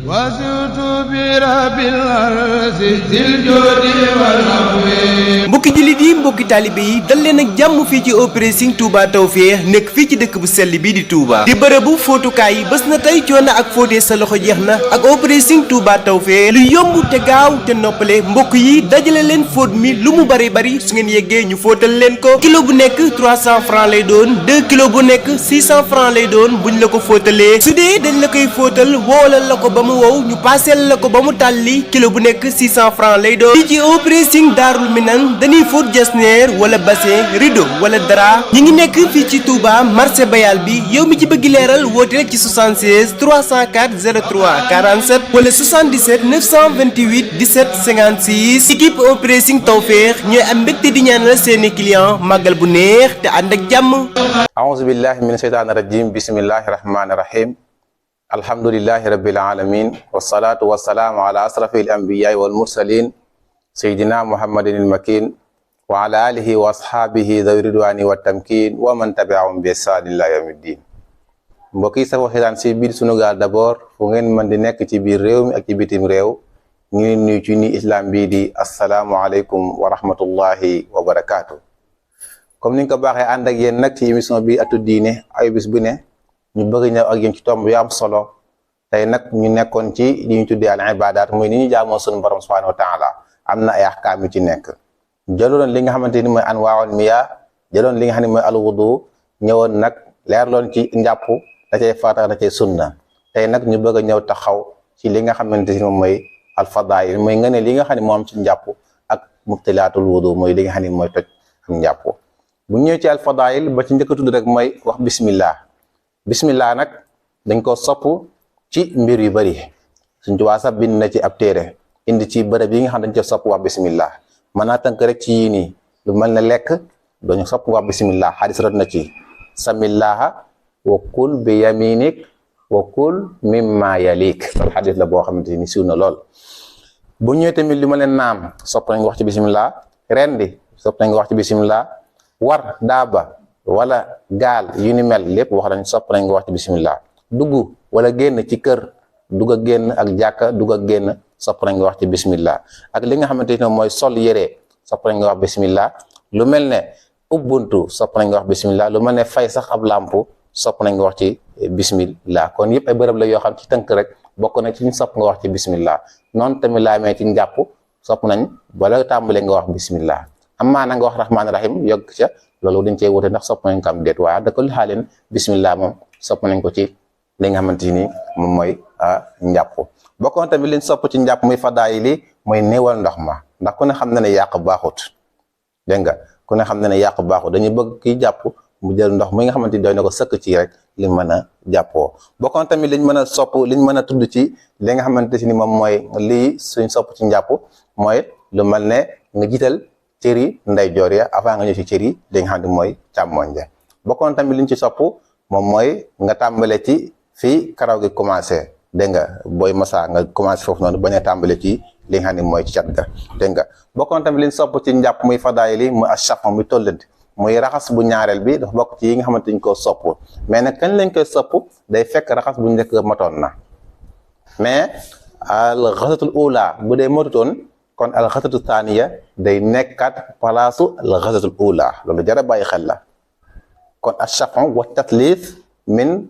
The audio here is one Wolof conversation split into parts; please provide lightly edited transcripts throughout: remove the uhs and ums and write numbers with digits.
وزدت برب الأرض ذي الجود والعفو. mbokki jullit yi mbokki taalibe yi dal leen ak jàmm fii ci Operation Touba Tawfekh nekk fii ci dëkk bu sell bii di Touba di bërëbu fóotukaay yi bés na tey coono ak fóotee sa loxo jeex na ak Operation Touba Tawfekh lu yomb te gaaw te noppale mbokk yi dajale leen fóot mi lu mu bari bari su ngeen yeggee ñu fóotal leen ko kilo bu nekk 300 francs lay doon 2 kilo bu nekk 600 francs lay doon buñ la ko fóotalee su dee dañ la koy fóotal woolal la ko ba mu wow ñu paaseel la ko ba mu tàlli kilo bu nekk 600 francs lay doon fii ci Operation Darou Minane dañuy fóot jasneer wala bassin rideau wala drap ñi ngi nekk fii ci Touba marché Bayal bi yow mi ci bëgg leeral woote rek ci 76 304 03 47 wala 77 928 17 56 équipe Operation Tawfekh ñooy am mbégte di ñaanal seeni client màggal bu neex te ànd ak jàmm. aouzu billahi min sheytaani rajim bismillahi rahmani rahim alhamdulillahi rabbil alamin wassalatu wassalaamu ala asrafil anbiyaai wal mursalin sayyidina muhammadin il makin wa ala alihi wa ashaabihi dawi ridwani wa tamkin wa man tabiahum bi ihsaan ila yawmi ddin mbokk yi safoo xitaan si biir Sunugal d'abord fu ngeen mën di nekk ci biir réew mi ak ci bitim réew ñu ngi nuyu ci ni islam bii di assalaamu aleykum wa rahmatullahi wa barakaatu. comme ni nga ko baaxee ànd ak yéen nag ci émission bi atu diine ay bis bu ne ñu bëgg ñëw ak yéen ci tomb yu am solo tey nag ñu nekkoon ci li ñu tuddee al ibadat muy ni ñu jaamoo sunu borom subhanahu wa taala am na ay ahkaam yu ci nekk jëloon li nga xamante ni mooy anwaa'ul miyaa jëloon li nga xam ne mooy al wudu ñëwoon nag leerloon ci njàpp da cay farata da cay sunna tey nag ñu bëgg a ñëw taxaw ci li nga xamante ni moom mooy al fadaayil mooy nga ne li nga xam ne moo am ci njàpp ak mubtilaatul wudu mooy li nga xam ne mooy toj am njàpp bu ñëwee ci al fadaayil ba ci njëkk a tudd rek mooy wax bismillah bismillah nag dañ ko sopp ci mbir yu bari Sëñ Tuubaa sax bind na ci ab téere indi ci bërëb yi nga xam dañ ci sopp wax bismillah mën naa tënk rek ci yii nii lu mel ne lekk dañu sopp wax bismillah xadis rot na ci samillaha wa kul bi yaminik wa kul mimma yalik loolu xadis la boo xamante ni siiw na lool bu ñëwee tamit lu ma leen naam sopp nañ wax ci bismillah rendi sopp nañ wax ci bismillah war daaba wala gaal yu ni mel lépp wax nañ sopp nañ nga wax ci bismillah dugg wala génn ci kër dugg a génn ak jàkka dugg a génn sopp nañ nga wax ci bismillah ak li nga xamante ne mooy sol yére sopp nañ nga wax bismillah lu mel ne ubbuntu sopp nañ nga wax bismillah lu mel ne fay sax ab lampu sopp nañ nga wax ci bismillah kon yëpp ay bërëb la yoo xam ci tënk rek bokk na ci ñu sopp nga wax ci bismillah noonu tamit laa mee ci njàpp sopp nañ bala tàmbalee nga wax bismillah amaa na nga wax rahmaani rahim yogg ca loolu dañ cey wute ndax sopp nañ ko am déet waaye da ko xaaleen bismillah moom sopp nañ ko ci li nga xamante ni moom mooy njàpp bokkoon tamit liñ sopp ci njàpp muy fadaayil yi mooy néewal ndox ma ndax ku ne xam na ne yàq baaxut dégg nga ku ne xam na ne yàq baaxut dañu bëgg kiy jàpp mu jël ndox mi nga xamante ni doy na ko sëkk ci rek li mën a jàppoo bokkoon tamit liñ mën a sopp liñ mën a tudd ci li nga xamante ni moom mooy lii suñ sopp ci njàpp mooy lu mel ne nga jiital cëri ndeyjoor ya avant nga ñëw ci cëri li nga xam ne mooy càmmoñ ja bokkoon tamit liñ ci sopp moom mooy nga tàmbale ci fii karaw gi commencé dégg nga booy masa nga commencé foofu noonu bañ a tàmbale ci li nga xam ne mooy ci cat ga dégg nga bokkoon tamit liñ sopp ci njàpp muy fadaayil yi muy ashaf muy tollanti muy raxas bu ñaareel bi dafa bokk ci yi nga xamante ni ko sopp mais nag kañ lañ koy sopp day fekk raxas bu njëkk matoon na mais al xasatul ula bu dee matutoon kon al xasatu thaniya day nekkat palaasu al xasatul ula loolu jara bàyyi xel la kon ashaf wa tatlith min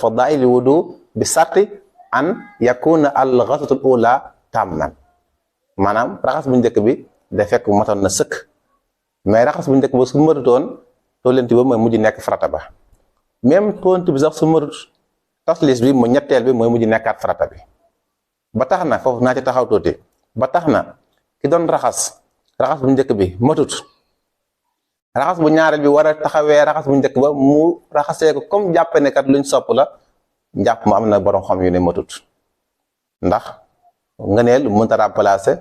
fadaayil wudu bi sarti an yakuna al xasatul ula tamman maanaam raxas bu njëkk bi day fekk matoon na sëkk mais raxas bu njëkk ba su matutoon tollanti ba mooy mujj nekk farata ba même tollanti bi sax su matut taslis bi mu ñetteel bi mooy mujj nekkaat farata bi ba tax na foofu naa ci taxaw tuuti ba tax na ki doon raxas bu njëkk bi matut raxas bu ñaareel bi war a taxawee raxas bu njëkk ba mu raxasee ko comme jàppe ne kat luñ sopp la njàpp ma am na borom xam yu ne matut ndax ngëneel mënta remplacer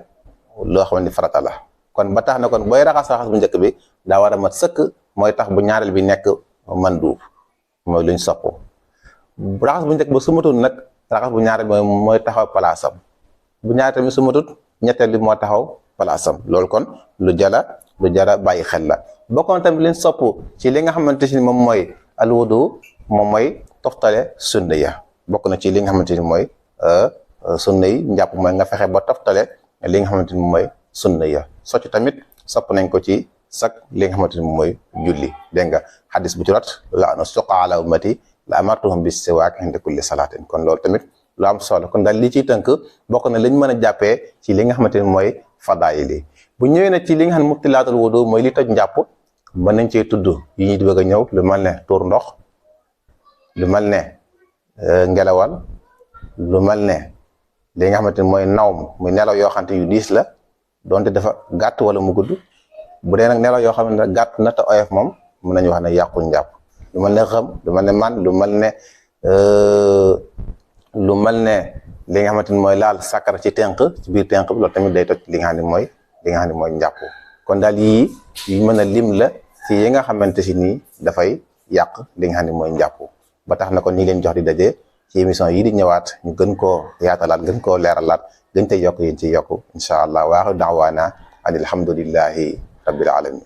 loo xam ne farata la kon ba tax na kon booy raxas bu njëkk bi daa war a mat sëkk mooy tax bu ñaareel bi nekk manduub mooy luñ sopp raxas bu njëkk ba su matut nag raxas bu ñaareel bi mooy taxaw palaasam bu ñaareel tamit su matut ñetteel bi moo taxaw palaasam loolu kon lu jara bàyyi xel la bokkoon tamit liñ sopp ci li nga xamante ni moom mooy alwudu moom mooy toftale sunna ya bokk na ci li nga xamante ni mooy sunna yi njàpp mooy nga fexe ba toftale li nga xamante ni mooy sunna ya socc tamit sopp nañ ko ci sak li nga xamante ni mooy julli dégg nga xadis bu ci rat la ana suqa ala ummati la amartuhum bis siwaak inda kulli salaatin kon loolu tamit lu am solo kon daal li ciy tënk bokk na lañ mën a jàppee ci li nga xamante ni mooy fadaayil yi bu ñëwee na ci li nga xam ne mubtilaatul wudu mooy li toj njàpp mën nañ cee tudd yi ñuy bëgg a ñëw lu mel ne tuur ndox lu mel ne ngelawal lu mel ne li nga xamante ni mooy nawm muy nelaw yoo xamante yu diis la donte dafa gàtt wala mu gudd bu dee nag nelaw yoo xam ne gàtt na te oyof moom mën nañu wax ne yàqul njàpp lu mel ne xam lu mel ne man lu mel ne li nga xamante ni mooy laal sàkkara ci tenq ci biir tenq bi loolu tamit day toj li nga xam ne mooy njàpp kon daal yii yu mën a lim la ci yi nga xamante si nii dafay yàq li nga xam ne mooy njàpp ba tax na kon ñi leen jox di daje ci émission yi di ñëwaat ñu gën koo yaatalaat gën koo leeralaat gën te yokk yéen ci yokk incha allah waaxu daawaana an alhamdulillahi rabbil alamin